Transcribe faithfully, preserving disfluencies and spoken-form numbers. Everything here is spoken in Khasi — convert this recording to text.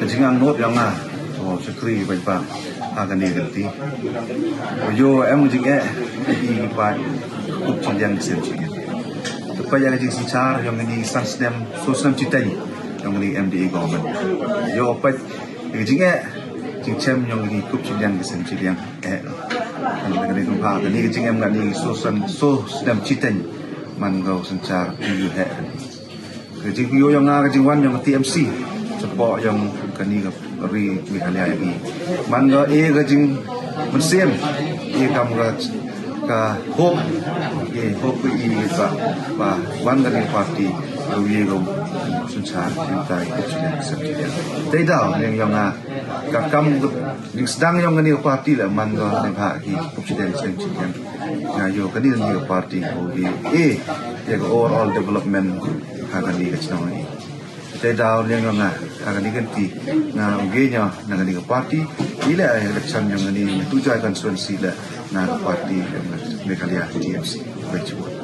Jingangnud jong nga, oh, shakri bad ba ha kane ka lynti. Ïoh em jingeh ïa ki paid kup shiliang ki sem shiliang. Te peit ïa ka jingsynshar jong kine san snem, so snem shiteng jong kane M D A government. Ïoh peit ïa ka jingeh jingchem jong ki kup shiliang ki sem shiliang. Eh, kane ka jingeh kane ka jingeh kane so san, so snem shiteng man ka synshar ïoh heh. Ka jingpynïoh jong nga ka jingwan jong ka T M C shapoh jong kane ka ri Meghalaya ïa ngi. Man ka e ka jingmynsiem, e kam ka, ka hope, e hope ka i ka ba wan kane ka party ka ïa ka synshar ïa ka i ka jingmynsiem. Te da liang jong nga ka kam jingsdang jong kane ka party la man ka ne ba ki kup shiliang sem shiliang. Nga ïoh kane ka party ka ïa e ïa ka overall development ha kane ka chnong. Te da liang jong nga ha kane ka lynti nga u ge ïa na kane ka party. Ila election jong kane ka tu jai constituency la na ka party Meghalaya T M C. Baik, cuba.